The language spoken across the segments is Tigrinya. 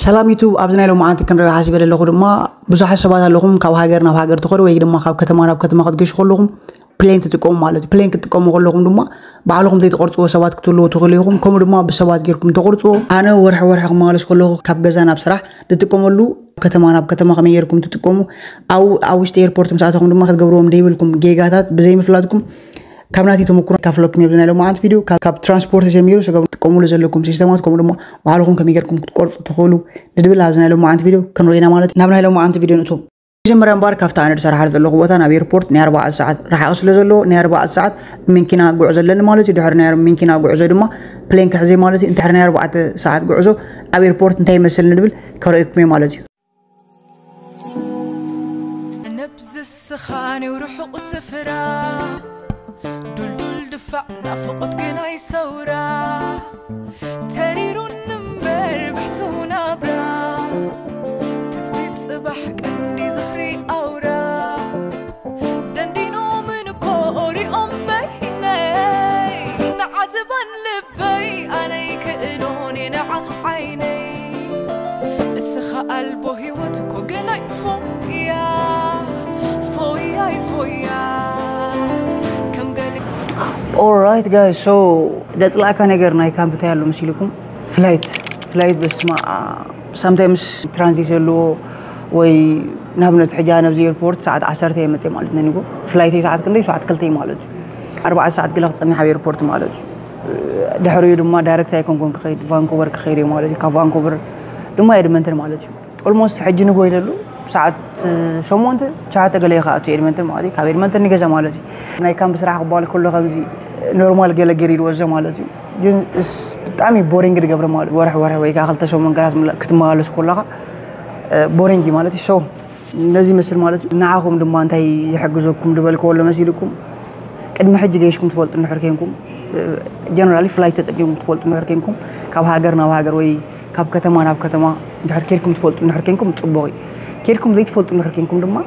ሰላም ዩቱብ፣ ኣብዚ ናይ ሎማዓንቲ ክንርኢ ሓሲበ ዘለኹ ድማ ብዙሓት ሰባት ኣለኹም ካብ ሃገር ናብ ሃገር ትኸዱ ወይ ድማ ካብ ከተማ ናብ ከተማ ክትገሹ ከለኹም ፕሌን ትጥቀሙ ማለት እዩ። ፕሌን ክትጥቀሙ ከለኹም ድማ ባዕልኹም ዘይትቆርፅዎ ሰባት ክትህልዉ ትኽእሉ ኢኹም። ከምኡ ድማ ብሰባት ጌርኩም ተቆርፅዎ። ኣነ ወርሒ ወርሒ ክመላለስ ከለኹ ካብ ገዛ ናብ ስራሕ ዝጥቀመሉ ከተማ ናብ ከተማ ከመይ ጌርኩም ትጥቀሙ፣ ኣብ ኣብ ውሽጢ ኤርፖርት ምስ ኣተኹም ድማ ክትገብርዎም ዘይብልኩም ጌጋታት ብዘይምፍላጥኩም ካብ ናተይ ተመኩሮ ካፍለኩም። ኣብዚ ናይ ሎማዓንቲ ቪድዮ ካብ ትራንስፖርት ጀሚሩ ስገብ ትጥቀሙሉ ዘለኩም ሲስተማት ከምኡ ድማ ባዕልኹም ከመይ ጌርኩም ክትቆርፁ ትኽእሉ ንድብል ኣብዚ ናይ ሎማዓንቲ ቪድዮ ክንሪኢና ማለት እዩ። ናብ ናይ ሎማዓንቲ ቪድዮ ንእቶ። መጀመርያ እምበኣር ካብቲ ኣነ ዝሰርሓሉ ዘለኹ ቦታ ናብ ኤርፖርት ናይ ኣርባዕተ ሰዓት ርሓቕ ስለ ዘለዎ ናይ ኣርባዕተ ሰዓት ብመኪና ጉዕዞ ኣለኒ ማለት እዩ። ድሕሪ ናይ መኪና ጉዕዞ ድማ ፕሌን ክሕዘ ማለት እዩ። እንድሕሪ ናይ ኣርባዕተ ሰዓት ጉዕዞ ኣብ ኤርፖርት እንታይ ይመስል ንድብል ከርእየኩም እየ ማለት እዩ። ነብዚ ስኻን ርሑቕ ስፍራ ዱልዱል ድፋዕ ናፍቖት ግናይ ሰውራ ተሪሩን እምበር ብሕቱ ናብራ ትጽቢት ጽባሕ ቀንዲ ዝኽሪ ኣውራ ደንዲኖምን ኮሪኦም በይነይ ንዓዘባን ልበይ ኣነይ ክእሎን ንዓ ዓይነይ እስኻ ኣልቦ ህይወት እኮ ገናይ ፎያ ፎያይ ፎያ ከም ገሊ Alright guys, so ደጽላእካ ነገር ናይ ካምፕ እንታይ ኣሎ መሲልኩም? ፍላይት ፍላይት በስማ ሳምታይምስ ትራንዚት ዘለዎ ወይ ንኣብነት ሕጂ ነብዚ ኤርፖርት ሰዓት ዓሰርተ እየ መፅእ ማለት ነኒጎ ፍላይተይ ሰዓት ክንደይ ሰዓት ክልተይ ማለት እዩ። ኣርባዕተ ሰዓት ገለ ክፀንሕ ኣብ ኤርፖርት ማለት እዩ። ድሕሪኡ ድማ ዳይረክት ኣይኮንኩን ክኸይድ ቫንኮቨር ክኸይድ እየ ማለት እዩ። ካብ ቫንኮቨር ድማ ኤድመንተን ማለት እዩ። ኦልሞስት ሕጂ ንጎ ኢለሉ ሰዓት ሸሞንተ ትሽዓተ ገለ ይኸኣቱ ኤድመንተን ማለት እዩ። ካብ ኤድመንተን ንገዛ ማለት እዩ። ናይ ካምፕ ስራሕ ክበሃል ከሎ ከምዚ ኖርማል ገለ ገይሩ ይወዘ ማለት እዩ። ግን እስ ብጣዕሚ ቦሪንግ ዝገብር ማለት እዩ። ወርሒ ወርሒ ወይ ከዓ ክልተ ሰሙን ገላት ምላ- ክትመላለስ ከለኻ ቦሪንግ እዩ ማለት እዩ። ሶ ነዚ ይመስል ማለት እዩ። ንዓኹም ድማ እንታይ ይሕግዘኩም ዝበልክዎ ኣሎ መሲልኩም ቅድሚ ሕጂ ገይሽኩም ትፈልጡ እንድሕር ኮንኩም ጀነራሊ ፍላይት ተጠቂምኩም ትፈልጡ እንድሕር ኮንኩም ካብ ሃገር ናብ ሃገር ወይ ካብ ከተማ ናብ ከተማ እንድሕር ኬድኩም ትፈልጡ እንድሕር ኮንኩም ፅቡቕ እዩ። ኬድኩም ዘይትፈልጡ እንድሕር ኮንኩም ድማ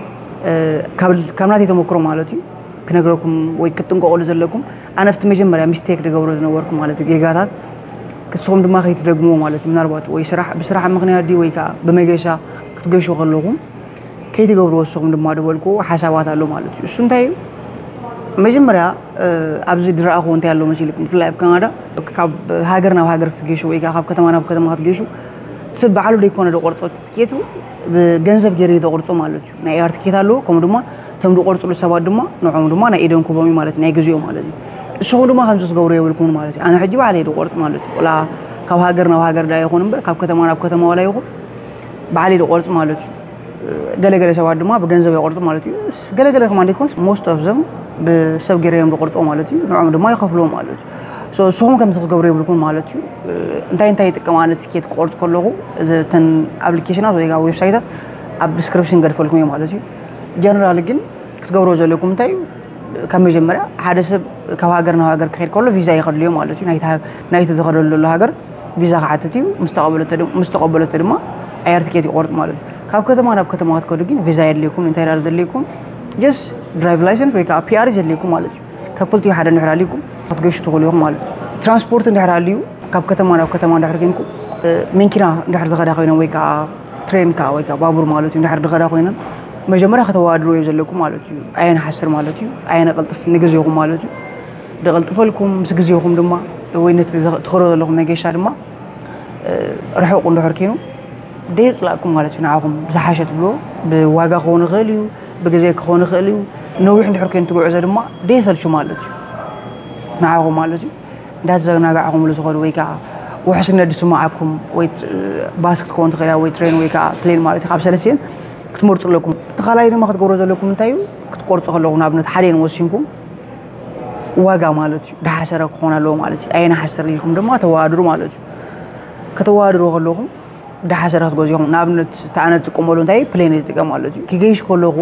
ካብ ናተይ ተመክሮ ማለት እዩ ክነግረኩም ወይ ክትጥንቀቑሉ ዘለኩም ኣነ ኣብቲ መጀመርያ ሚስቴክ ዝገብሮ ዝነበርኩ ማለት እዩ ጌጋታት ክስኹም ድማ ከይትደግምዎ ማለት እዩ። ምናልባት ወይ ስራሕ ብስራሕ ምኽንያት ድዩ ወይ ከዓ ብመገሻ ክትገሹ ከለኹም ከይትገብርዎ ንስኹም ድማ ዝበልኩዎ ሓሳባት ኣሎ ማለት እዩ። እሱ እንታይ እዩ? መጀመርያ ኣብዚ ዝረኣኹዎ እንታይ ኣሎ መሲልኩም ብፍላይ ኣብ ካናዳ ካብ ሃገር ናብ ሃገር ክትገሹ ወይ ከዓ ካብ ከተማ ናብ ከተማ ክትገሹ ሰብ ባዕሉ ዘይኮነ ዝቆርፆ ትኬቱ ብገንዘብ ገይሩ እዩ ዘቑርጾ ማለት እዩ። ናይ ኤር ትኬት ኣለዎ ከምኡ ድማ እቶም ዝቆርፅሉ ሰባት ድማ ንዖም ድማ ናይ ኢደን ክቦም እዩ ማለት ናይ ግዜኡ ማለት እዩ። ንስኹም ድማ ከምዚ ክትገብሩ የብልኩምን ማለት እዩ። ኣነ ሕጂ ባዕለይ ዝቆርፅ ማለት እዩ። ወላ ካብ ሃገር ናብ ሃገር ዳ ይኹን እምበር ካብ ከተማ ናብ ከተማ ዋላ ይኹን ባዕለይ ዝቆርፅ ማለት እዩ። ገለገለ ሰባት ድማ ብገንዘብ ይቆርፁ ማለት እዩ። ገለገለ ከማን ይኮንስ most of them ብሰብ ገይረ እዮም ዝቆርፅዎ ማለት እዩ። ንዖም ድማ ይኸፍልዎ ማለት እዩ። ንስኹም ከምዚ ክትገብሩ የብልኩም ማለት እዩ። እንታይ እንታይ ይጥቀም ኣነ ትኬት ክቆርፅ ከለኹ እተን ኣፕሊኬሽናት ወይ ከዓ ዌብሳይታት ኣብ ዲስክሪፕሽን ገድፈልኩም እየ ማለት እዩ። ጀነራል ግን ክትገብሮ ዘለኩም እንታይ እዩ? ካብ መጀመርያ ሓደ ሰብ ካብ ሃገር ናብ ሃገር ክኸይድ ከሎ ቪዛ ይኸድልዮ ማለት እዩ። ናይቲ ዝኸደሉ ዘሎ ሃገር ቪዛ ክሓትት እዩ። ምስ ተቐበለቶ ድማ ኣየር ትኬት ይቆርጥ ማለት እዩ። ካብ ከተማ ናብ ከተማ ክትከዱ ግን ቪዛ የድልየኩም። እንታይ ዳ ዘድልየኩም? ጀስ ድራይቭ ላይሰንስ ወይ ከዓ ፒኣር ዘድልየኩም ማለት እዩ። ካብ ክልቲኡ ሓደ እንድሕር ኣልይኩም ክትገሹ ትኽእሉ ኢኹም ማለት እዩ። ትራንስፖርት እንድሕር ኣልዩ ካብ ከተማ ናብ ከተማ እንድሕር ኮንኩም መኪና እንድሕር ዝኸዳ ኮይኖም ወይ ከዓ ትሬን ከዓ ወይ ከዓ ባቡር ማለት እዩ እንድሕር ዝኸዳ ኮይነን መጀመርያ ከተወዳድሩ እዩ ዘለኩም ማለት እዩ። ኣየን ሓስር ማለት እዩ ኣየን ቀልጥፍ ንግዜኹም ማለት እዩ። ደቐልጥፈልኩም ምስ ግዜኹም ድማ ወይ ነቲ ትኸዶ ዘለኹም መገሻ ድማ ርሑቕ እንድሕር ኮይኑ ደየፅላእኩም ማለት እዩ። ንዓኹም ዝሓሸ ትብሎ ብዋጋ ክኸውን ይኽእል እዩ፣ ብግዜ ክኸውን ይኽእል እዩ። ነዊሕ እንድሕር ኮይኑ ትጉዕዞ ድማ ደየሰልቹ ማለት እዩ ንዓኹም ማለት እዩ። እንዳተዘናጋዕኹምሉ ዝኸዱ ወይ ከዓ ውሕስነት ዝስማዓኩም ወይ ባስ ክትከውን ትኽእላ ወይ ትሬን ወይ ከዓ ፕሌን ማለት እዩ። ካብ ሰለስቲኤን ክትመርፁ ኣለኩም። እቲ ካልኣይ ድማ ክትገብሮ ዘለኩም እንታይ እዩ? ክትቆርፁ ከለኹም ንኣብነት ሓደን ወሲንኩም ዋጋ ማለት እዩ ድሓሰረ ክኾን ኣለዎ ማለት እዩ። ኣየናሓስር ኢልኩም ድማ ተዋድሩ ማለት እዩ። ከተዋድሩ ከለኹም ድሓሰረ ክትገዝኹም ንኣብነት ተኣነ ትጥቀመሉ እንታይ ፕሌን ይጥቀም ማለት እዩ። ክገይሽ ከለኹ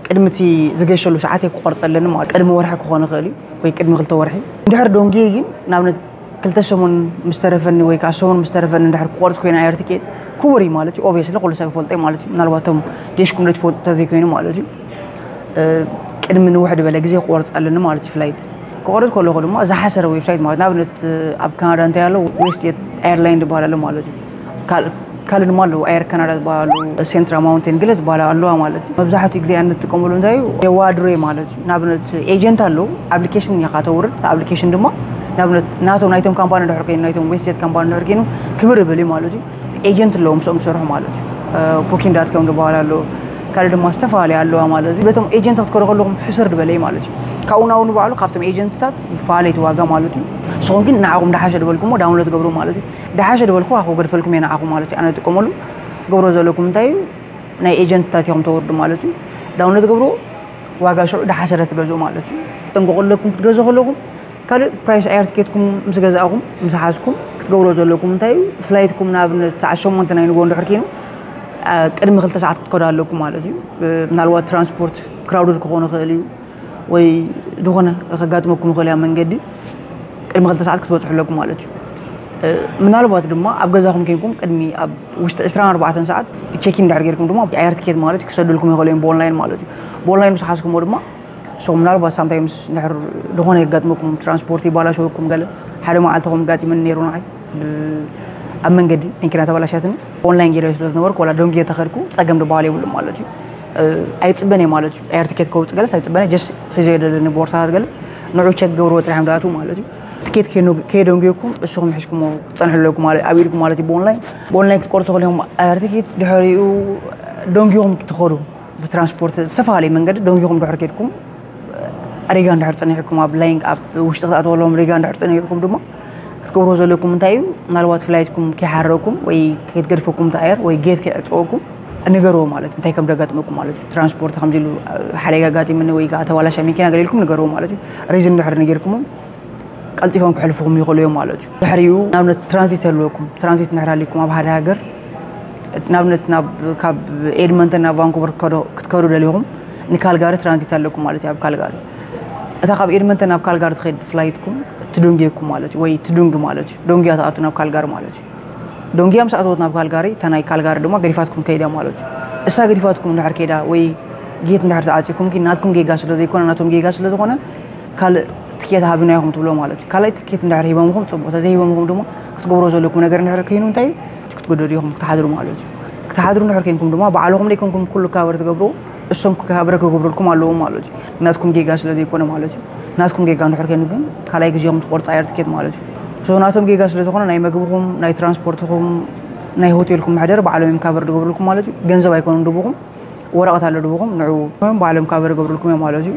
ቅድሚ እቲ ዝገሸሉ ሰዓት ክቆርፅ ኣለኒ ማለት ቅድሚ ወርሒ ክኾን ይኽእል እዩ ወይ ቅድሚ ክልተ ወርሒ እንድሕር ደንጊየ ግን ንኣብነት ክልተ ሰሙን ምስ ተረፈኒ ወይ ከዓ ሰሙን ምስ ተረፈኒ እንድሕር ክቆርፅ ኮይነ ኣየር ትኬት ክቡር እዩ ማለት እዩ። ኦብቪየስሊ ኩሉ ሰብ ይፈልጦ እዩ ማለት እዩ። ምናልባት እቶም ጌሽኩም ዘይትፈልጡ ተዘይኮይኑ ማለት እዩ። ቅድሚ ንውሕ ዝበለ ግዜ ክቆርፅ ኣለኒ ማለት እዩ። ፍላይት ክቆርፅ ከለኹ ድማ ዝሓሰረ ዌብሳይት ማለት ንኣብነት ኣብ ካናዳ እንታይ ኣሎ ዌስትጀት ኤርላይን ዝበሃል ኣሎ ማለት እዩ። ካልእ ካልእ ድማ ኣለዉ፣ ኣየር ካናዳ ዝበሃሉ፣ ሴንትራ ማውንቴን ገለ ዝበሃላ ኣለዋ ማለት እዩ። መብዛሕትኡ ግዜ ኣነ ዝጥቀመሉ እንታይ እዩ? የዋድሮ ማለት እዩ። ንኣብነት ኤጀንት ኣለዉ፣ ኣፕሊኬሽን ኢኻ ተውርድ። እቲ ኣፕሊኬሽን ድማ ንኣብነት ናቶም ናይቶም ካምፓኒ ድሕር ኮይኑ ናይቶም ዌስትጀት ካምፓኒ ድሕር ኮይኑ ክብር ይብል እዩ ማለት እዩ። ኤጀንት ኣለዉ ምስኦም ዝሰርሑ ማለት እዩ። ቡኪንግ ዳት ኮም ዝበሃል ኣሎ፣ ካልእ ድማ ዝተፈላለያ ኣለዋ ማለት እዩ። በቶም ኤጀንት ክትከዱ ከለኹም ሕስር ዝበለ እዩ ማለት እዩ። ካብኡ ናብኡ ንባዕሉ ካብቶም ኤጀንትታት ይፈላለ እቲ ዋጋ ማለት እዩ። ንስኹም ግን ንዓኹም ድሓሸ ዝበልኩሞ ዳውንሎድ ገብሩ ማለት እዩ። ድሓሸ ዝበልኩ ኣኹ ገድፈልኩም እየ ንዓኹም ማለት እዩ። ኣነ ዝጥቀመሉ ገብሮ ዘለኩም እንታይ እዩ? ናይ ኤጀንትታት ኢኹም ተወርዱ ማለት እዩ። ዳውንሎድ ገብሩ ዋጋ ሽዑ ድሓሰረ ትገዝኡ ማለት እዩ። ጠንቀቑ ኣለኩም ክትገዝኡ ከለኹም ካልእ ፕራይስ ኣየር ትኬትኩም ምስ ገዛእኹም ምስ ሓዝኩም ክትገብሮ ዘለኩም እንታይ እዩ? ፍላይትኩም ንኣብነት ሰዓት ሸሞንተ ናይ ንጎ እንድሕር ኮይኑ ቅድሚ ክልተ ሰዓት ክትከዱ ኣለኩም ማለት እዩ። ምናልባት ትራንስፖርት ክራውድድ ክኾን ይኽእል እዩ ወይ ዝኾነ ከጋጥመኩም ይኽእል እያ መንገዲ ቅድሚ ክልተ ሰዓት ክትበፅሑ ኣለኩም ማለት እዩ። ምናልባት ድማ ኣብ ገዛኹም ኮንኩም ቅድሚ ኣብ ውሽጢ ዕስራን ኣርባዕተን ሰዓት ቸኪን እንድሕር ጌርኩም ድማ ኣየር ትኬት ማለት እዩ ክሰዱልኩም ይኽእሉ እዮም ብኦንላይን ማለት እዩ። ብኦንላይን ምስ ሓዝኩሞ ድማ ንስኹም ምናልባት ሳምታይምስ እንድሕር ዝኾነ የጋጥመኩም ትራንስፖርት ይባላሸወኩም ገለ ሓደ መዓልቲ ከም ጋጢመኒ ነይሩ ንዓይ ኣብ መንገዲ መኪና ተባላሽያትኒ ኦንላይን ገይረ ስለ ዝነበርኩ ዋላ ደንጉየ ተኸድኩ ፀገም ዝበሃል የብሉ ማለት እዩ። ኣይፅበን እየ ማለት እዩ። ኣየር ትኬት ከውፅእ ገለስ ኣይፅበን ጀስ ሒዘ ዘለኒ ቦርሳታት ገለ ንዑ ቸክ ገብርዎ ጥራሕ ዳቱ ማለት እዩ። ትኬት ከይደንጉየኩም እስኹም ሒዝኩሞ ክፀንሑ ኣለኩም ኣብ ኢድኩም ማለት እዩ። ብኦንላይን ብኦንላይን ክትቆርጡ ከሊኹም ኣየር ትኬት ድሕሪኡ ደንጉኹም ትኸዱ ብትራንስፖርት ዝተፈላለየ መንገዲ ደንጉኹም ድሕር ከድኩም ሪጋ እንድሕር ፀኒሕኩም ኣብ ላይን ኣብ ውሽጢ ክትኣትወሎም ሪጋ እንድሕር ፀኒሕኩም ድማ ክትገብሮ ዘለኩም እንታይ እዩ? ምናልባት ፍላይትኩም ከይሓረኩም ወይ ከይትገድፈኩም ተኣየር ወይ ጌት ከይዕፀወኩም ንገርዎ ማለት እንታይ ከም ደጋጥመኩም ማለት እዩ። ትራንስፖርት ከምዚ ኢሉ ሓደጋ ኣጋጢምኒ ወይ ከዓ ተባላሻ መኪና ገለ ኢልኩም ንገርዎ ማለት እዩ። ሪዝን እንድሕር ነጌርኩሞም ቀልጢፎም ክሕልፉኹም ይኽእሉ እዮም ማለት እዩ። ድሕሪኡ ንኣብነት ትራንዚት ኣለኩም ትራንዚት እንድሕር ሃልይኩም ኣብ ሓደ ሃገር ንኣብነት ናብ ካብ ኤድመንተን ናብ ቫንኩቨር ክትከዱ ደሊኹም ንካልጋሪ ትራንዚት ኣለኩም ማለት እዩ። ኣብ ካልጋሪ እታ ካብ ኤድመንተን ናብ ካልጋሪ ትኸይድ ፍላይትኩም ትዱንግየኩም ማለት እዩ ወይ ትዱንግ ማለት እዩ። ዶንግያ ትኣቱ ናብ ካልጋሪ ማለት እዩ። ዶንግያ ምስ ኣተወት ናብ ካልጋሪ እታ ናይ ካልጋሪ ድማ ገዲፋትኩም ከይዳ ማለት እዩ። እሳ ገዲፋትኩም እንድሕር ከይዳ ወይ ጌት እንድሕር ተዓፂኩም ግን ናትኩም ጌጋ ስለ ዘይኮነ ናቶም ጌጋ ስለ ዝኾነ ካልእ ትኬት ሃብና ኢኹም ትብሎ ማለት እዩ። ካልኣይ ትኬት እንድሕር ሂቦምኹም ፅቡቅ ተዘይሂቦምኹም ድማ ክትገብሮ ዘለኩም ነገር እንድሕር ከይኑ እንታይ እዩ? ክትግደዱ ኢኹም ክትሓድሩ ማለት እዩ። ክትሓድሩ እንድሕር ከይንኩም ድማ ባዕልኹም ደይኮንኩም ኩሉ ካቨር ትገብሩ እሶም ክካበረ ክገብሩልኩም ኣለዎም ማለት እዩ። ናትኩም ጌጋ ስለ ዘይኮነ ማለት እዩ። ናትኩም ጌጋ እንድሕር ከይኑ ግን ካልኣይ ግዜኹም ትቆርፃ ኣየር ትኬት ማለት እዩ። ሶ ናቶም ጌጋ ስለ ዝኾነ ናይ መግብኹም ናይ ትራንስፖርትኹም ናይ ሆቴልኩም መሕደር ባዕሎም እዮም ካቨር ዝገብሩልኩም ማለት እዩ። ገንዘብ ኣይኮኑን ድቡኹም ወረቐት ኣሎ ድቡኹም ንዑ ባዕሎም ካቨር ገብሩልኩም እዮም ማለት እዩ።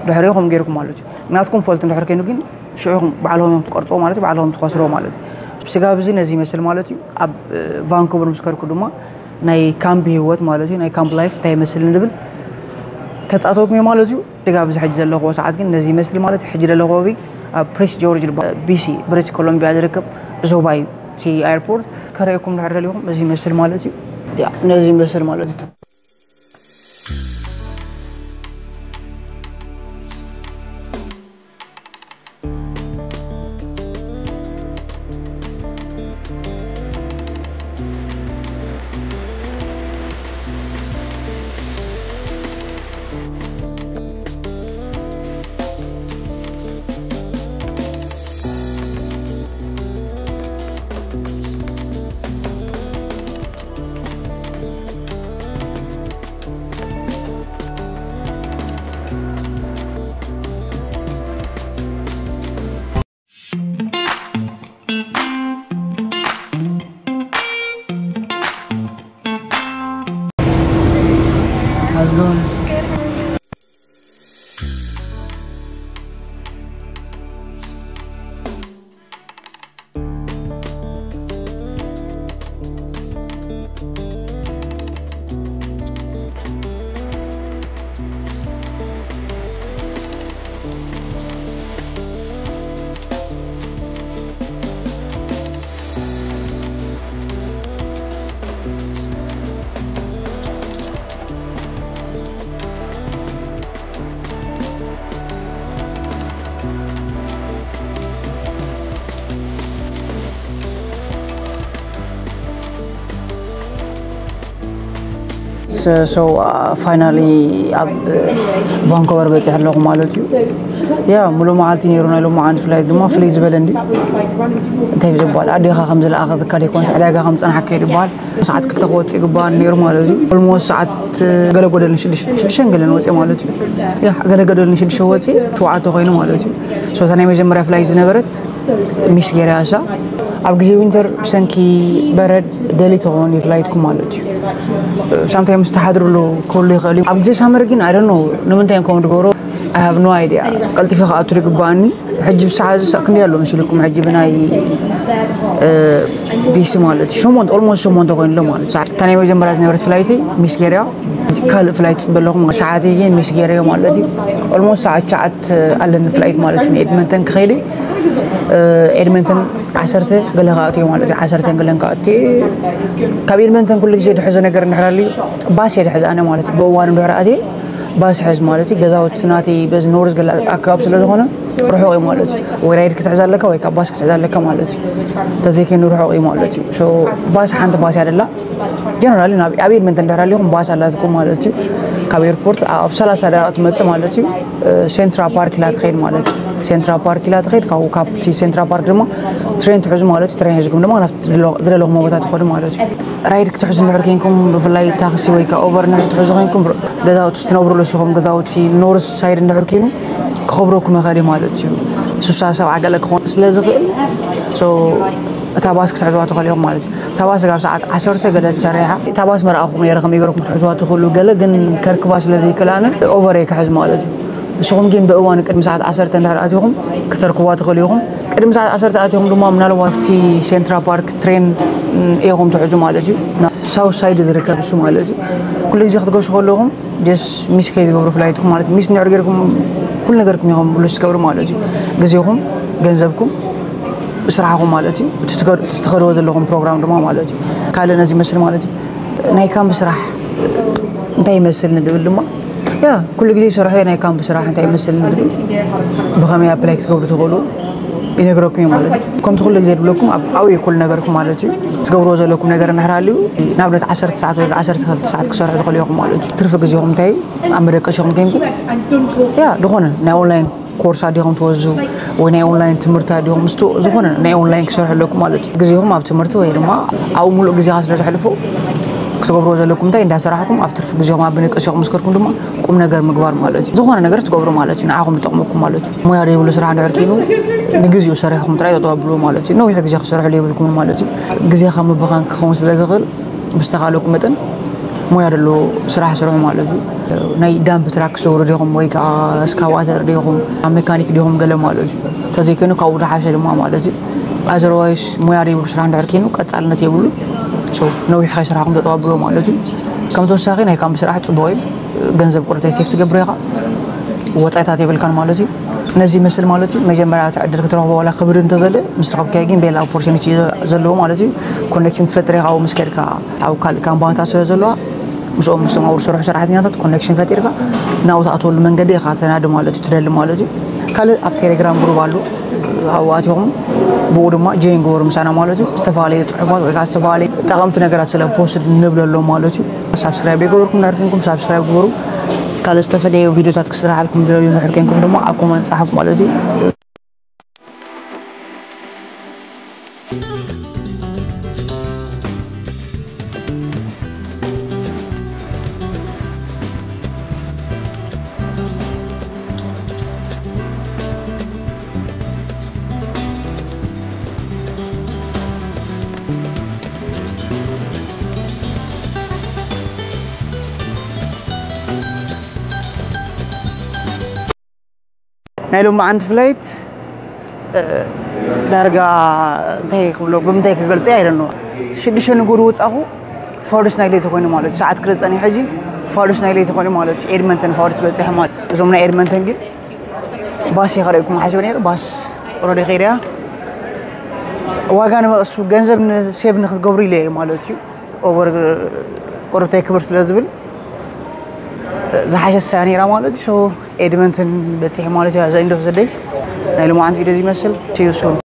ድሕሪኹም ገይርኩም ማለት እዩ። ናትኩም ፈልት እንድሕር ከይኑ ግን ሽዑኹም ባዕልኹም እዮም ትቆርፅዎ ማለት እዩ። ባዕልኹም ትኸስርዎ ማለት እዩ። ስጋብ እዚ ነዚ ይመስል ማለት እዩ። ኣብ ቫንኩቨር ምስ ከድኩ ድማ ናይ ካምፕ ህይወት ማለት እዩ ናይ ካምፕ ላይፍ እንታይ ይመስል ንብል ከፃተወኩም እየ ማለት እዩ። ስጋብ እዚ ሕጂ ዘለኽዎ ሰዓት ግን ነዚ ይመስል ማለት እዩ። ሕጂ ዘለኽዎ ኣብ ፕሪንስ ጆርጅ ቢሲ ብሪቲሽ ኮሎምቢያ ዝርከብ ዞባ እዩ። እቲ ኤርፖርት ከረእየኩም ድሕር ደሊኹም እዚ ይመስል ማለት እዩ። ያ ነዚ ይመስል ማለት እዩ። How's it going? So finally ኣብ ቫንኮቨር በፂሐ ኣለኹ ማለት እዩ። ያ ሙሉ መዓልቲ ነይሩ ናይ ሎማዓንቲ ፍላይት ድማ ፍልይ ዝበለ እንዲ እንታይ ዝበሃል ኣዴኻ ከም ዝለኣኸትካ ደይኮንስ ዕዳጋ ከም ዝፀናሕካ እዩ ዝበሃል። ሰዓት ክልተ ክወፅእ ይግባኣኒ ነይሩ ማለት እዩ። ኦልሞስት ሰዓት ገለ ጎደል ሽዱሽተ ገለን ወፅእ ማለት እዩ። ያ ገለ ጎደል ሽዱሽተ ወፅእ ሸውዓተ ኮይኑ ማለት እዩ። So እታ ናይ መጀመርያ ፍላይት ዝነበረት ሚስ ገይራ እሳ ኣብ ግዜ ዊንተር ብሰንኪ በረድ ደሊ ተኾን ፍላይትኩም ማለት እዩ። ሳምታይምስ ተሓድርሉ ክህሉ ይኽእል እዩ። ኣብ ግዜ ሳመር ግን ኣይ ዶንት ኖ ንምንታይ እዮም ከምኡ ዝገብሩ። I have no idea። ቀልጢፈ ክኣቱ ይግባኣኒ። ሕጂ ብሰዓት እዚ ሰ ክንደይ ኣሎ መሲልኩም? ሕጂ ብናይ ቢሲ ማለት እዩ ሸሞንተ ኦልሞስት ሸሞንተ ኮይኑ ኣሎ ማለት እዩ። እታ ናይ መጀመርያ ዝነበረት ፍላይተይ ሚስ ገይረያ ካልእ ፍላይት ፅበ ኣለኹ ማለት ሰዓት እየ ሚስ ገይረዮ ማለት እዩ። ኦልሞስት ሰዓት ሸዓት ኣለኒ ፍላይት ማለት እዩ። ኤድመንተን ክኸይድ ኤድመንተን ዓሰርተ ገለ ክኣትዮ ማለት እዩ። ዓሰርተን ገለን ክኣትዮ ካብ ኤድመንተን ኩሉ ግዜ ድሕዞ ነገር እንድሕር ኣልዩ ባስ እየ ድሕዝ ኣነ ማለት እዩ። ብእዋኑ እንድሕር ኣትየ ባስ ሕዝ ማለት እዩ። ገዛውቲ ናተይ በዚ ኖርዝ ገለ ኣካባቢ ስለ ዝኾነ ርሑቕ እዩ ማለት እዩ። ወይ ራይድ ክትሕዝ ኣለካ ወይ ካብ ባስ ክትሕዝ ኣለካ ማለት እዩ። ተዘይከይኑ ርሑቕ እዩ ማለት እዩ። So ባስ ሓንቲ ባስ እያ ደላ ጀነራሊ ናብ ኣብ ኤድመንተን ድሕር ኣሊኹም ባስ ኣላትኩም ማለት እዩ። ካብ ኤርፖርት ኣብ ሰላሳ ደቂቃ ትመፅእ ማለት እዩ። ሴንትራ ፓርክ ኢላ ትኸይድ ማለት እዩ። ሴንትራ ፓርክ ኢላ ትኸይድ ካብኡ ካብቲ ሴንትራ ፓርክ ድማ ትሬን ትሕዙ ማለት እዩ። ትሬን ሒዝኩም ድማ ናብቲ ዝደለኹሞ ቦታ ትኸዱ ማለት እዩ። ራይድ ክትሕዙ እንድሕር ኮንኩም ብፍላይ ታክሲ ወይ ከዓ ኡበር እንድሕር ትሕዙ ኮንኩም ገዛውቲ ትነብሩሉ ንስኹም ገዛውቲ ኖርዝ ሳይድ እንድሕር ኮይኑ ክኸብረኩም ይኽእል እዩ ማለት እዩ። ስሳ ሰብዓ ገለ ክኾን ስለ ዝኽእል እታ ባስ ክትሕዝዋ ትኽእሉ ኢኹም ማለት እዩ። እታ ባስ ካብ ሰዓት ዓሰርተ ገለ ትሰርሕ እያ። እታ ባስ መርኣኹም ነይረ ከመይ ገይርኩም ክትሕዝዋ ትኽእሉ ገለ ግን ከርክባ ስለ ዘይክእል ኣነ ኦቨር እየ ክሕዝ ማለት እዩ። ንስኹም ግን ብእዋኑ ቅድሚ ሰዓት ዓሰርተ እንድሕር ኣቲኹም ክተርክቧ ትኽእሉ ኢኹም። ቅድሚ ሰዓት ዓሰርተ ኣቲኹም ድማ ምናልባት ኣብቲ ሴንትራ ፓርክ ትሬን ኢኹም ትሕዙ ማለት እዩ። ሳውት ሳይድ ዝርከብ እሱ ማለት እዩ። ኩሉ ግዜ ክትገሹ ከለኹም ጀስ ሚስ ከይትገብሩ ፍላይትኩም ማለት ሚስ እንድሕር ገይርኩም ኩሉ ነገርኩም ኢኹም ብሉስ ትገብሩ ማለት እዩ። ግዜኹም፣ ገንዘብኩም፣ ስራሕኹም ማለት እዩ። እቲ ትኸድዎ ዘለኹም ፕሮግራም ድማ ማለት እዩ። ካልእ ነዚ ይመስል ማለት እዩ። ናይ ካምፕ ስራሕ እንታይ ይመስል ንድብል ድማ ያ ኩሉ ግዜ ይሰርሖ ናይ ካምፕ ስራሕ እንታይ ይመስል ንድብል ብኸመይ ኣፕላይ ክትገብሩ ትኽእሉ ይነግረኩም እዮም ማለት እዩ። ከምቲ ኩሉ ግዜ ድብለኩም ኣብ ዓብዪ ኩሉ ነገርኩም ማለት እዩ። ትገብርዎ ዘለኩም ነገር እንድሕር ሃልዩ ንኣብነት ዓሰርተ ሰዓት ወይ ዓሰርተ ክልተ ሰዓት ክሰርሑ ትኽእሉ ኢኹም ማለት እዩ። ትርፊ ግዜኹም እንታይ ኣብ መደቀሲኹም ኮንኩም ያ ዝኾነ ናይ ኦንላይን ኮርስ ኣዲኹም ትወዙ ወይ ናይ ኦንላይን ትምህርቲ ኣዲኹም ምስቱ ዝኾነ ናይ ኦንላይን ክሰርሑ ኣለኩም ማለት እዩ። ግዜኹም ኣብ ትምህርቲ ወይ ድማ ኣብ ሙሉእ ግዜኻ ስለ ተሕልፉ ክትገብርዎ ዘለኩም እንታይ እንዳሰራሕኩም ኣብ ትርፊ ግዜኹም ኣብ ብንቅስኹም ምስከርኩም ድማ ቁም ነገር ምግባር ማለት እዩ። ዝኾነ ነገር ትገብሩ ማለት እዩ። ንዓኹም ዝጠቕመኩም ማለት እዩ። ሞያ ዘይብሉ ስራሕ እንድሕር ኮይኑ ንግዜኡ ሰሪሕኩም ጥራይ ጠጠው ኣብልዎ ማለት እዩ። ነዊሕ ግዜ ክሰርሕሉ የብልኩምን ማለት እዩ። ግዜኻ ምብኻን ክኸውን ስለ ዝኽእል ብዝተኻለኩም መጠን ሞያ ደሎ ስራሕ ስርሑ ማለት እዩ። ናይ ዳምፕ ትራክ ክሰብሩ ዲኹም ወይ ከዓ እስካቫተር ዲኹም ኣብ ሜካኒክ ዲኹም ገለ ማለት እዩ። ተዘይኮይኑ ካብኡ ዝሓሸ ድማ ማለት እዩ። ኣዘርዋይስ ሞያ ዘይብሉ ስራሕ እንድሕር ኮይኑ ቀፃልነት የብሉ። ነዊሕ ከይስራሕኩም ተጠባብሎ ማለት እዩ። ከም ተወሳኺ ናይ ካምፕ ስራሕ ፅቡቅ እዩ። ገንዘብ ቁርተይ ሴፍ ትገብር ኢኻ። ወፃኢታት የብልካን ማለት እዩ። ነዚ ይመስል ማለት እዩ። መጀመርያ እቲ ዕድል ክትረኽቦ ዋላ ክብድ እንተበለ ምስ ረኸብካዮ ግን ቤላ ኦፖርቹኒቲ ዘለዎ ማለት እዩ። ኮኔክሽን ትፈጥር ኢኻ ምስ ከድካ ኣብ ካልእ ካምፓኒታት ስለ ዘለዋ ምስኦም ምስቶም ኣብኡ ዝሰርሑ ሰራሕተኛታት ኮኔክሽን ፈጢርካ ናብኡ ትኣትወሉ መንገዲ ኢኻ ተናዲ ማለት እዩ። ትደሊ ማለት እዩ። ካልእ ኣብ ቴሌግራም ግሩፕ ኣሎ። ኣብኡ ኣቲኹም ብኡ ድማ ጆይን ግበሩ ምሳና ማለት እዩ። ዝተፈላለዩ ፅሑፋት ወይ ከዓ ዝተፈላለዩ ጠቐምቲ ነገራት ስለ ፖስት ንብለሎም ማለት እዩ። ሳብስክራይብ የገበርኩም እንድሕር ኮንኩም ሳብስክራይብ ግበሩ። ካልእ ዝተፈለየ ቪድዮታት ክስራሓልኩም ዝደልዩ እንድሕር ኮንኩም ድማ ኣብ ኮመንት ፃሓፉ ማለት እዩ። ናይ ሎማዓንቲ ፍላይት ዳርጋ እንታይ ክብሎ ብምንታይ ክገልፀ ኣይደኖ ሽዱሽተ ንጉድ ውፃኹ ፋዱስ ናይ ለይቲ ኮይኑ ማለት እዩ። ሰዓት ክልተ ፀኒሑ ሕጂ ፋዱስ ናይ ለይቲ ኮይኑ ማለት እዩ። ኤድመንተን ፋዱስ በፂሐ ማለት እዩ። እዞም ናይ ኤድመንተን ግን ባስ እየ ከርእየኩም ሓሲበ ነይረ። ባስ ኦልሬዲ ከይደያ ዋጋ ንመቐሱ ገንዘብ ሴቭ ንክትገብሩ ኢለ እየ ማለት እዩ። ኦቨር ቁርብተይ ክብር ስለ ዝብል ዝሓሸት ሰያ ነይራ ማለት እዩ። ኤድመንተን በፂሐ ማለት እዩ። ኣዛ ኢንዶ ዘደይ ናይ ሎማዓንቲ ቪድዮ ዝመስል ሲዩሱን